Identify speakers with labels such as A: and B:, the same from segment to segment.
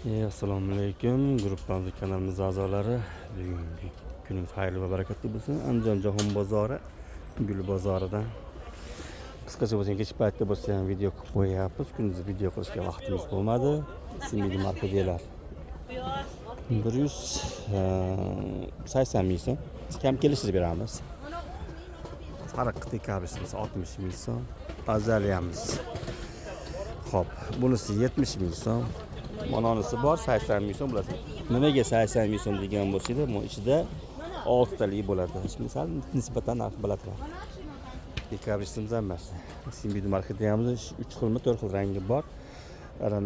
A: Assalomu alaykum, gruppamiz, kanalimiz a'zolari. Bugungi kunimiz xayrli va barakatli bo'lsin. Andijon jahon bozori, gul bozoridan qisqacha bo'lsa, kech paytda bo'lsa ham video qilib qo'yyapmiz. Kunduz video qilishga vaqtimiz bo'lmadi. Simili markadelar 180 ming so'm, kam kelishtirib beramiz. Sariq dekabrimiz 60 ming so'm, azaliyamiz. Xo'p, bunisi 70 ming so'm. Manonisi bor 80 ming so'm bo'ladi. Nimaga 80 ming so'm degan bo'lsanglar, bu ichida 6 talik bo'ladi. Shuni sal nisbatan narxi balandroq. Dekabristimiz ham emas. Simbidi marketimiz 3 xilmi, 4 xil rangi bor. Agar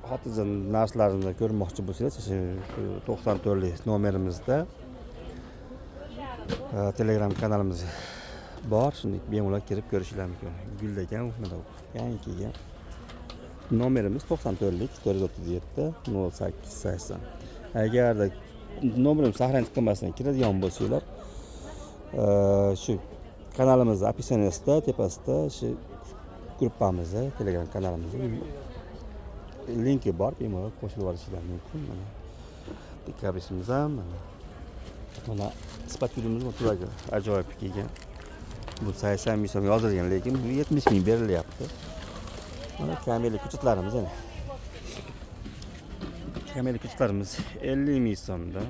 A: xotirjam narsalarni ko'rmoqchi bo'lsangiz, shu 94 lik nomerimizda Telegram kanalimiz bor. Shuni bemalol kirib ko'rishinglar mumkin. Gullagan, mana yangi kelgan. Nomerimiz 94 lik 437 08 80. Agarda nomerimni saqlanib qilmasdan kiradigan bo'lsanglar, shu kanalimizni описание sida, tepasida shu gruppamizni, Telegram kanalimizni linki bor, bemalol qo'shilib olishinglar mumkin. Mana dekabristimiz ham, mana sifat gulimiz tuvagi ajoyib kelgan. Bu 80 ming so'm yozilgan, lekin bu 70 ming berilyapti. Mana kameli ko'chatlarimiz ana. Kameli ko'chatlarimiz 50 ming so'mdan.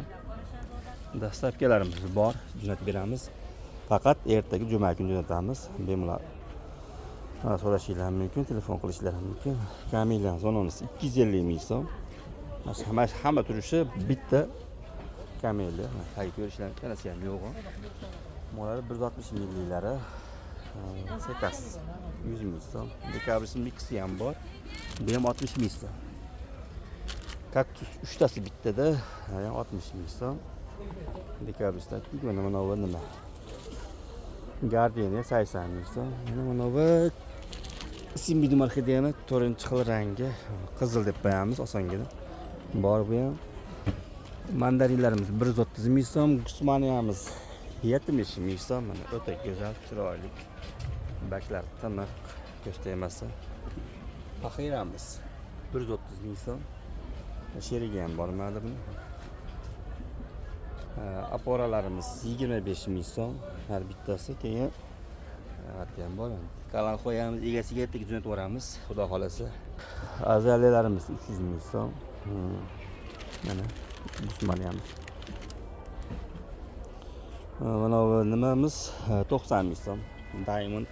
A: Доставка larimiz bor, jo'natib beramiz. Faqat ertaga juma kuni jo'natamiz. Bemalol so'rashinglar mumkin, telefon qilishinglar mumkin. Kameliya zononisi 250 ming so'm. Mana shu hamma turishi bitta kameliya. Tagi ko'rishlar bittanasi ham yo'q. Molari 160 milliylari. Sekas 100 ming so'm. Dekabristning ikkisi ham bor. Bu ham 60 ming so'm. Kaktus uchtasi bittada, ham 60 ming so'm. Dekabristdan mana bu nima? Gardeniya 80 ming so'm. Mana bu Simbidum orxideyani 4-xil rangi, qizil deb qo'yamiz osongina. Bor bu ham. Mandarinlarimiz 130 ming so'm, gusmaniyamiz 70 ming so'm. Mana o'ta go'zal, chiroyli. Baklar tiniq, ko'z tegmasa. Paxiramiz 130 ming so'm. Sherigi ham bormadi buni. Oporalarimiz 25 ming so'm har bittasi. Keyin yerda ham bor. Kalanxo'yamiz egasiga ertaga jo'natib yuboramiz, xudo xohlasa. Azaliyalarimiz 300 ming so'm. Mana gusmaniyamiz. Mana bu nimamiz 90 ming so'm. Diamond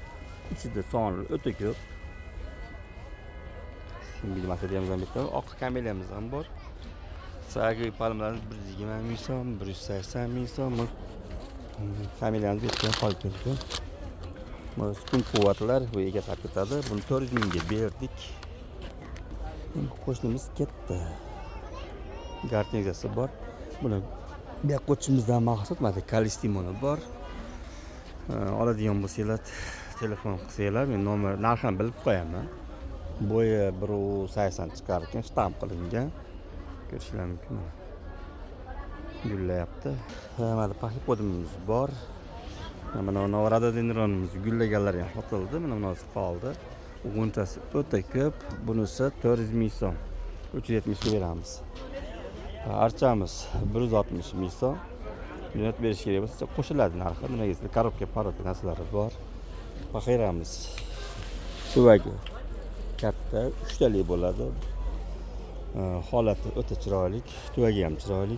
A: ichida sonli o'ta ko'p. Bilmasligimiz ham bitta oq kameliyamiz ham bor. Sagi palmalarimiz 120 ming so'm, 180 ming so'm. Kameliyamiz bu yerda qolib ketdi. Mana quvvatlar bu egasi olib ketadi. Buni 400 mingga berdik. Qo'shnimiz ketdi. Gartenziyasi bor. Buni bu yoqqa o'tishimizdan maqsad mana kalistimoni bor. Oladigan bo'lsanglar, telefon qilsanglar, men nomer, narxini bilib qo'yaman. Bo'yi 1.80 chiqar ekan, shtamp qilingan. Ko'rishinglar mumkin. Mana. Gullayapti. Mana pachypodimimiz bor. Mana bu rododendronimiz gullaganlari ham sotildi. Mana bunisi qoldi. G'unchasi o'ta ko'p. Bunisi 400 ming so'm. 370 ga beramiz. Archamiz 160 ming so'm. Jo'natib berish kerak bo'lsa qo'shiladi narxi. Nimaga desanglar, korobka, parobka narsalari bor. Paxiramiz. Tuvagi katta, uchtalik bo'ladi. Holati o'ta chiroyli, tuvagi ham chiroyli.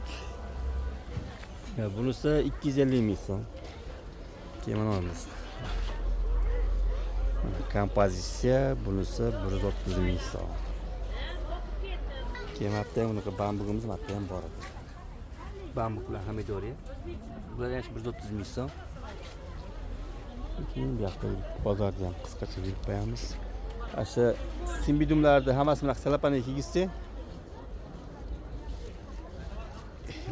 A: Bunisi 250 ming so'm. Keyin mana olamiz. Kompozitsiya bunisi 130 ming so'm. Keyin mana yerda ham unaqa bambugimiz mana yerda ham bor edi. Bambuk bilan pomidoriya. Bular ham 130 ming so'm. Keyin bu yoqda bozorda ham qisqacha yurib qo'yamiz. O'sha simbidumlarni hammasini bunaqa salapani kiygizsa,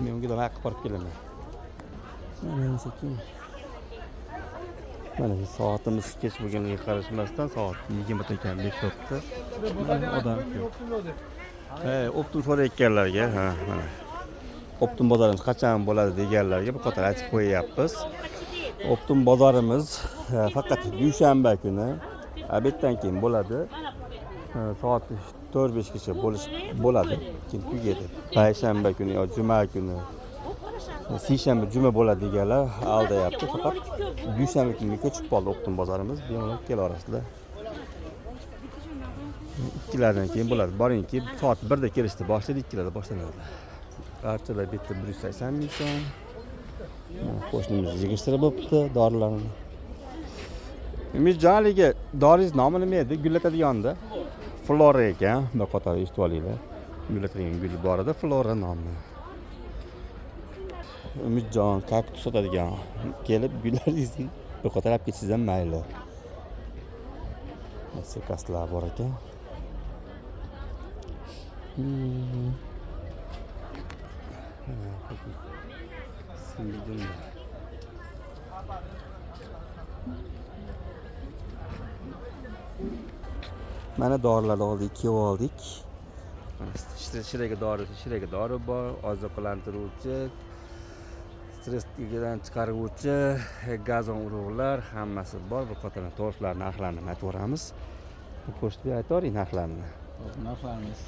A: men unga nima qilib borib kelaman. Mana sekin. Mana soatimiz kech bo'lganiga qarashmasdan soat 20:05 turibdi. Odam ko'p. He, optum so'rayotganlarga, ha, mana. Optum bozorimiz qachon bo'ladi deganlarga bir qator aytib qo'yyapmiz. Optum bozorimiz faqat dushanba kuni obeddan keyin bo'ladi. Soat 4-5 kishi bo'lish bo'ladi, keyin tugaydi. Payshanba kuni yo juma kuni, seshanba juma bo'ladi deganlar aldayapti. Faqat dushanba kuniga ko'chib qoldi O'qtin bozorimiz. Bemalol kela olasizlar. 2lardan keyin bo'ladi. Boringki, soat 1da kelishdi, boshlaydi, 2larda boshlanadi. Archalar bu yerda 180 ming so'm. Qo'shnimiz yig'ishtirib bo'pti dorilarni. Umidjon, haligi doringiz nomi nima edi? Gullatadiganda. Flora ekan, bir qator eshitib olinglar. Gullatadigan gul bor edi, Flora nomi. Umidjon kaktus sotadigan. Kelib gullaringizni bir qator olib ketsangiz ham mayli. Sekaslar bor ekan. Mana dorilarni oldik, kelib oldik. Shiraga dori, shiraga dori bor, oziqlantiruvchi, stressdan chiqaruvchi, gazon urug'lar hammasi bor. Bir qator torflar narxlarini aytib yuboramiz. Ko'rsatib aytavering narxlarini.
B: Narxlarimiz.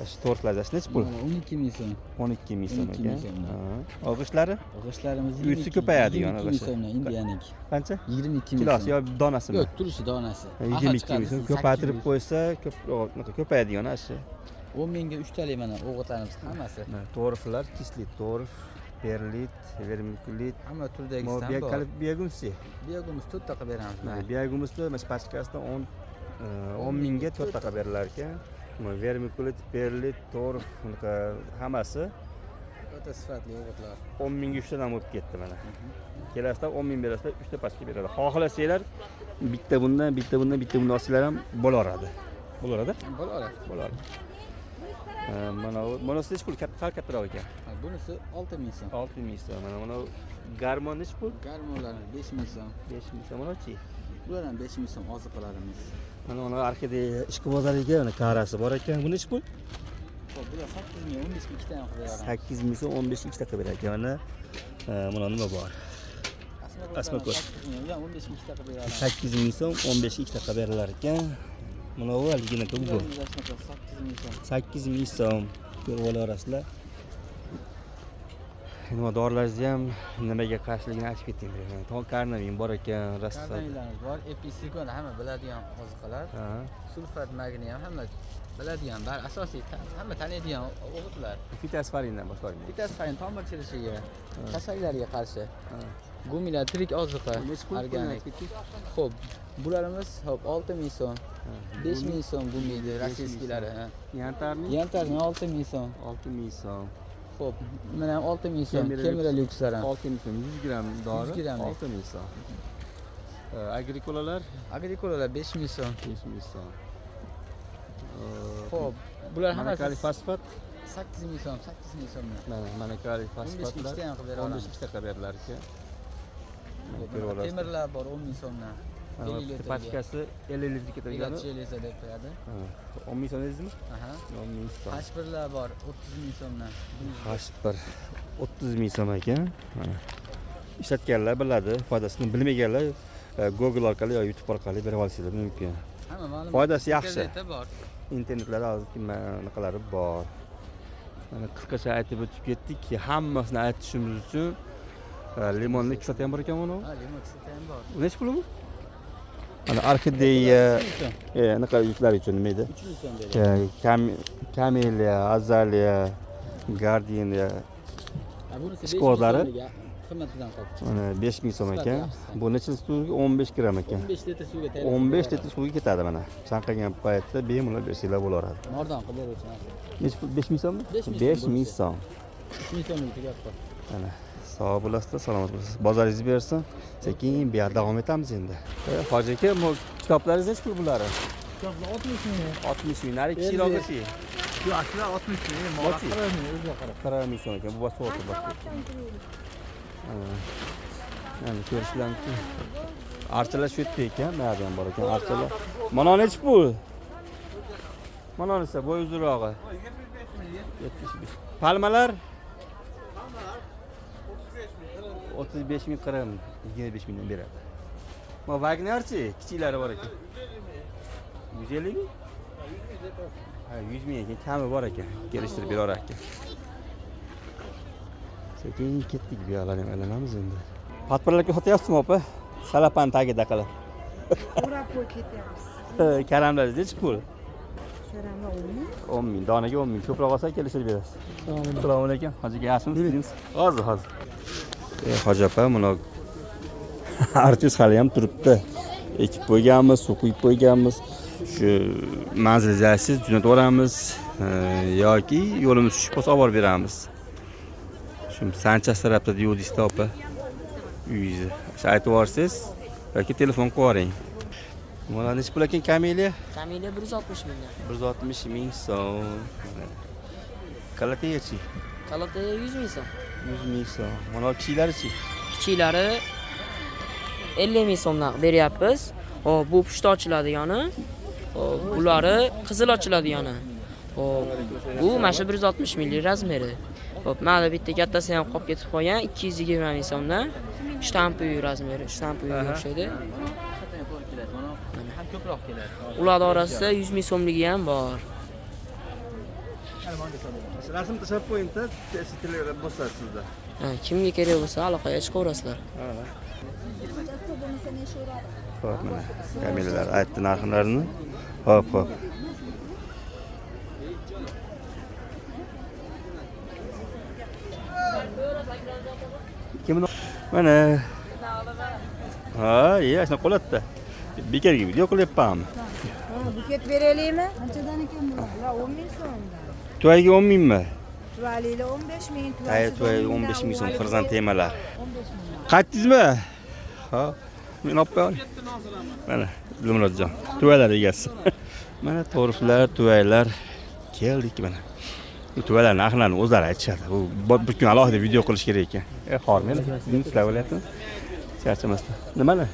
A: Shu torflar nechi pul?
B: 12 ming so'm.
A: 12 ming so'm
B: 12 ming
A: ekan.
B: so'mdan.
A: Ha. Og'ishlari?
B: G'ishtlarimiz
A: Uyusi ko'payadi yani
B: 22 ming so'mdan indiyaniki.
A: Qancha?
B: 22 ming
A: Kilosi
B: so'm.
A: yo donasimi?
B: Yo'q, turishi donasi.
A: 22 ming so'm. Ko'paytirib qo'ysa, ko'p ko'payadigan shu.
B: 10 mingga 3 talik mana o'g'itlarimiz hammasi.
A: Mana torflar, kisli torf, perlit, vermikulit,
B: Hamma turdagisidan bor.
A: Biogumus.
B: Biogumus 4 ta qilib beramiz.
A: Mana biogumusni mana shu pachkasida 10 mingga 4 ta qilib berilar ekan. Mana vermikulit, perlit, torf, bunaqa hammasi
B: O'ta sifatli o'g'itlar.
A: 10 mingga 3 tadan bo'lib ketdi mana. Kelasizlar 10 ming berasizlar, 3 ta pachka beradi. Xohlasanglar bitta bundan, bitta bundan, bitta bundan olsanglar ham bo'laveradi. Bo'laveradi?
B: Bo'laveradi.
A: Bo'laveradi. Mana bunisi nechi pul? Katta, sal kattaroq ekan.
B: Bunisi 6 ming so'm.
A: 6 ming so'm. Mana buni garmon nechi pul?
B: Garmonlarimiz 5 ming so'm.
A: 5 ming so'm. Mana-chi?
B: Bular ham 5 ming so'm oziqalarimiz.
A: Mana uni orxideya ishqibozlariga mana karasi bor ekan. Bu nechi pul?
B: Xo'p, bular 8 ming, 15 ming ikkita ham qilib beramiz.
A: 8 ming so'm, 15 ikkita qilib berar ekan. Mana mana nima bor?
B: Asma ko'l. 8 ming, 15 ming ikkita qilib beramiz.
A: 8 ming so'm, 15 ikkita qilib berilar ekan. Mana bu haligini bu.
B: 8 ming so'm.
A: 8 ming so'm ko'rib olaverasizlar. Nima dorilaringizni ham nimaga qarshiligini aytib keting. Karnavin bor ekan, rosa.
B: Karnavinlarimiz bor, episikon hamma biladigan oziqalar. Sulfat magniy ham hamma biladigan, bari asosiy hamma taniydigan o'g'itlar.
A: Fitasfarindan boshlaymiz.
B: Fitasfarin tomir chirishiga, kasalliklarga qarshi. Gumilar tirik oziqa, organik. Xo'p, bularimiz xo'p 6 ming so'm. 5 ming so'm gumiydi, rossiyskilari.
A: Yantarni?
B: Yantarni 6 ming so'm.
A: 6 ming so'm.
B: Xo'p, mana 6 ming so'm, Kemera lyukslar ham.
A: 6 ming so'm, 100 gramm dori.
B: 100 gramm.
A: 6 ming so'm. Agrikolalar?
B: Agrikolalar 5 ming so'm.
A: 5 ming so'm.
B: Xo'p, bular hammasi
A: kaliy fosfat
B: 8 ming so'm, 8 ming so'm.
A: Mana kaliy fosfatlar
B: 15 ikkita ham qilib beramiz.
A: 15 ikkita qilib berilar ekan.
B: Temirlar bor 10 ming so'mdan. 50 litr.
A: Pachkasi 50 litr ketadigan.
B: 50 litr deb qo'yadi.
A: 10 ming so'm dedingizmi?
B: Aha.
A: 10 ming so'm.
B: H1lar bor 30 ming so'mdan.
A: H1 30 ming so'm ekan. Mana. Ishlatganlar biladi, foydasini bilmaganlar Google orqali yoki YouTube orqali berib olsangiz mumkin.
B: Hamma ma'lum.
A: Foydasi yaxshi.
B: Internetda bor.
A: Internetlarda hozir anaqalari bor. Mana qisqacha aytib o'tib ketdik. Hammasini aytishimiz uchun limonni kislota ham bor ekan uni.
B: Ha, limon kislota ham bor.
A: U nechi pul bu? Mana orxideya, anaqa yuklar uchun nima edi?
B: 3 ming so'm beradi.
A: Kameliya, azaliya, gardeniya. Ishqibozlari
B: Qimmatidan qoldi.
A: Mana 5 ming so'm ekan. Bu necha suvga? 15 gramm ekan.
B: 15 litr suvga tayyor.
A: 15 litr suvga ketadi mana. Chanqagan paytda bemalol bersanglar bo'laveradi.
B: Nordon qilib beruvchi narsa.
A: Necha pul? 5 ming so'mmi?
B: 5
A: ming so'm.
B: 3 ming so'mlik tugab qoldi.
A: Mana sog' bo'lasizlar, salomat bo'lasiz. Bozoringiz bersin. Sekin bu yerda davom etamiz endi. Hoji aka, bu kitoblaringiz necha pul bulari?
C: Kitoblar 60 ming.
A: 60 ming. Nari kichikroqi-chi?
C: Yo'q, aslida 60 ming. 40 ming o'ziga qarab.
A: 40 ming so'm ekan. Bu boshqa boshqa. Mana ko'rishlar mumkin. Archalar shu yerda ekan, bu yerda ham bor ekan archalar. Mana nechi pul? Mana esa bo'y uzunrog'i. 75. Palmalar? 35 ming 40 ming, 25 mingdan beradi. Mana Wagnerchi, kichiklari bor ekan. 150 ming? Ha, 100 ming ekan, kami bor ekan. Kelishtirib berar ekan. Sekin ketdik, bu yoqlarni ham aylanamiz endi. Patparlarga sotyapsizmi opa? Salapan tagida qilib.
D: O'rab qo'yib ketyapmiz.
A: Karamlar nechi pul?
D: Karamlar 10 ming.
A: 10 ming, donaga 10 ming. Ko'proq olsa kelishtirib berasiz. Assalomu alaykum. Hoji aka, yaxshimisiz? Hozir, hozir. Hoji opa, buni archis hali ham turibdi. Ekib qo'yganmiz, suv quyib qo'yganmiz. Shu manzilga aytsangiz jo'nataveramiz yoki yo'limiz tushib qolsa olib borib beramiz. Shu Sanchas tarafda deyuvdingizda opa. Uyingizni. Shu aytib yuborsangiz yoki telefon qilib yuboring. Mana nechi pul ekan kameliya?
E: Kameliya 160 mingdan.
A: 160 ming so'm. Kalateyachi?
E: Kalateya 100 ming so'm.
A: 100 ming so'm. Mana kichiklarichi?
E: Kichiklari 50 ming so'mdan beryapmiz. Hop, bu pushti ochiladigani. Hop, bulari qizil ochiladigani. Hop, bu mana shu 160 minglik razmeri. Hop, mana bitta kattasi ham qolib ketib qolgan 220 ming so'mdan. Shtampi razmeri, shtampi o'xshaydi.
B: Ham ko'proq keladi.
E: Ular orasida 100 ming so'mligi ham bor.
A: Rasm tashlab qo'ying-da, telegram bo'lsa sizda.
E: Ha, kimga kerak bo'lsa aloqaga chiqaverasizlar.
A: Xo'p, mana kameralar aytdi narxlarini. Xo'p, xo'p. Kim mana? Ha, shuna qo'latdi. Bekorga video qilyapmanmi?
D: Ha, buket beraylikmi? Qanchadan ekan bular? Bular 10 ming so'mdan.
A: Tuvagiga 10 mingmi?
D: Tuvalili 15 ming,
A: Tayyor
D: tuvalsiz
A: tuvagi
D: 10
A: 15 ming so'm
D: mingdan,
A: xrizantemalar.
D: 15 mingdan.
A: Qaytdingizmi? Ha, men olib qo'yay. Mana Dilmurodjon, tuvalar egasi. Mana torflar, tuvaylar keldik mana. Bu tuvalar narxlarini o'zlari aytishadi. Bu bir kun alohida video qilish kerak ekan. Hormang, sizlar bo'lyaptimi? Charchamasdan. Nimani?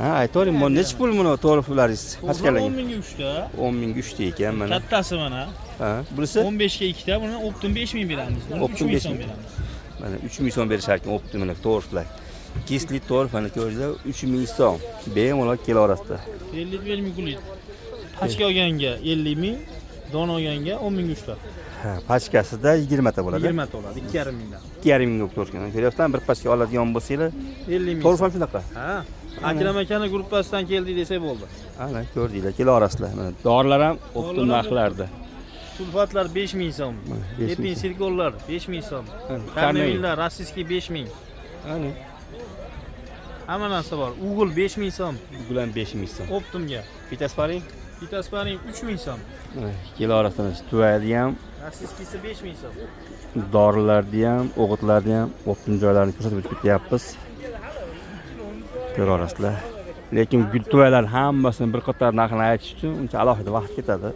A: Ha, aytavering, bu nechi pul buni torflaringiz? Pachkaligi?
C: 10 mingga 3 ta.
A: 10 mingga 3 ta ekan mana.
C: Kattasi mana.
A: Ha, bunisi?
C: 15 ga 2 ta, buni optim 5 ming beramiz. Buni
A: Optim
C: 3 ming
A: 5
C: so'm
A: ming.
C: beramiz.
A: Mana 3 ming so'm berishar ekan optim mana torflar. Kisli torf mana ko'rdingizlar 3 ming so'm. Bemalol kelaverasizlar.
C: 50 vermikulit. Pachka olganga 50 ming, don olganga 10 ming 3 ta.
A: Ha, pachkasida 20 ta bo'ladi.
C: 20 ta bo'ladi, 2,5 mingdan.
A: 2,5 mingga to'rtgan. Ko'ryapsizlar, bir pachka oladigan bo'lsanglar,
C: 50 ming.
A: torf ham shunaqa.
C: Ha. Akram akani gruppasidan keldik desak bo'ldi.
A: Ana ko'rdinglar, kelaverasizlar. Mana dorilar ham optim narxlarda.
C: Sulfatlar 5 ming so'm.
A: Mana 5 ming
C: Epin
A: so'm.
C: silikonlar 5 ming so'm.
A: Karnevil.
C: Karnevillar rossiyskiy 5 ming.
A: Ana.
C: Hamma narsa bor. Ugol 5 ming so'm.
A: Ugol ham 5 ming so'm.
C: Optimga.
A: Fitasparing?
C: Fitasparing 3 ming so'm.
A: Mana kelaverasizlar. Tuvaydi ham,
C: Rossiyskiysi 5 ming so'm.
A: dorilarni ham, o'g'itlarni ham optim joylarini ko'rsatib o'tib ketyapmiz. Ko'raverasizlar. Lekin gul tuvaylar hammasini bir qator narxini aytish uchun uncha alohida vaqt ketadi.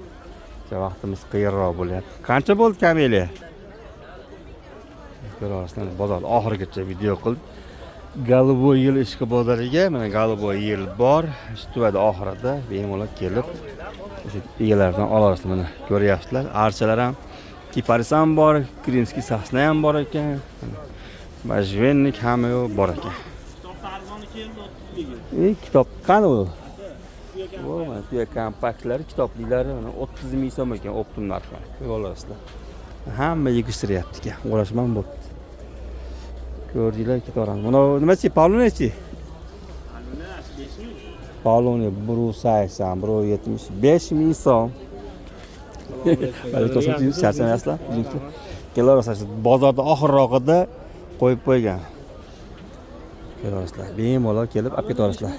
A: Uncha vaqtimiz qiyinroq bo'lyapti. Qancha bo'ldi kameliya? Ko'raverasizlar, bozor oxirigacha video qildik. Голубой yil ishqi bozoriga mana Голубой yil bor. Shu tuvayda oxirida bemalol kelib o'sha egalaridan olasizlar. Mana ko'ryapsizlar, archalar ham, kiparis ham bor, krimskiy sosna ham bor ekan. Majvennik hamma yo'q bor ekan. Kitob qani u? Bu mana tuya kompaktlari, kitobliklari mana 30 ming so'm ekan optim narxi. Ko'ra olasizlar. Hamma yig'ishtiryapti ekan. O'rashman bo'pti. Ko'rdinglar, ketaveramiz. Mana nimachi, Pavlonechi? Pavlone 180, 175 ming so'm. Alaykum assalom, charchamayapsizlar? Kelaverasizlar. Bozorda oxirrog'ida qo'yib qo'ygan. Kelaverasizlar. Bemalol kelib olib ketaverasizlar.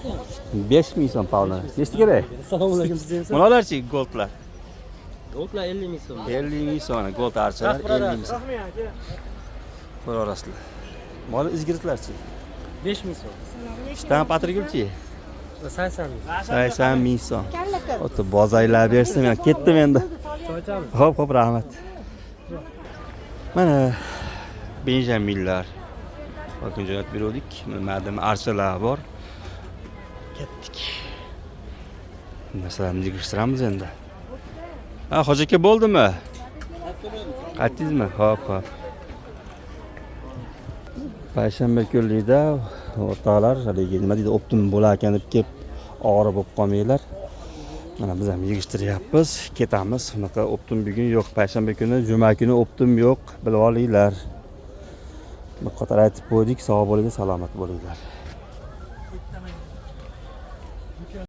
A: 5 ming so'm Pavlone. Nechta kerak?
F: Assalomu alaykum sizga.
A: Bularchi goldlar.
F: Goldlar 50 ming so'm.
A: 50 ming so'm gold archalar 50 ming so'm. Ko'raverasizlar. Mol izgiritlarchi?
F: 5 ming so'm.
A: Shtamp atirgulchi?
F: 80 ming.
A: 80 ming so'm. O'ta bozorlar bersin, men ketdim endi. Xo'p, xo'p, rahmat. Mana benjaminlar. Bakın jo'natib beruvdik. Mana ma'din archalar bor. Ketdik. Masalan, yig'ishtiramiz endi. Ha, hoji aka bo'ldimi? Qaytdingizmi? Xo'p, xo'p. Payshanba kunlikda o'rtoqlar haligi nima deydi, optim bo'lar ekan deb kelib og'ir bo'lib qolmanglar. Mana biz ham yig'ishtiryapmiz, ketamiz. Unaqa оптом bugun yo'q, payshanba kuni, juma kuni оптом yo'q, bilib olinglar. Bir qator aytib qo'ydik. Sog' bo'linglar, salomat bo'linglar.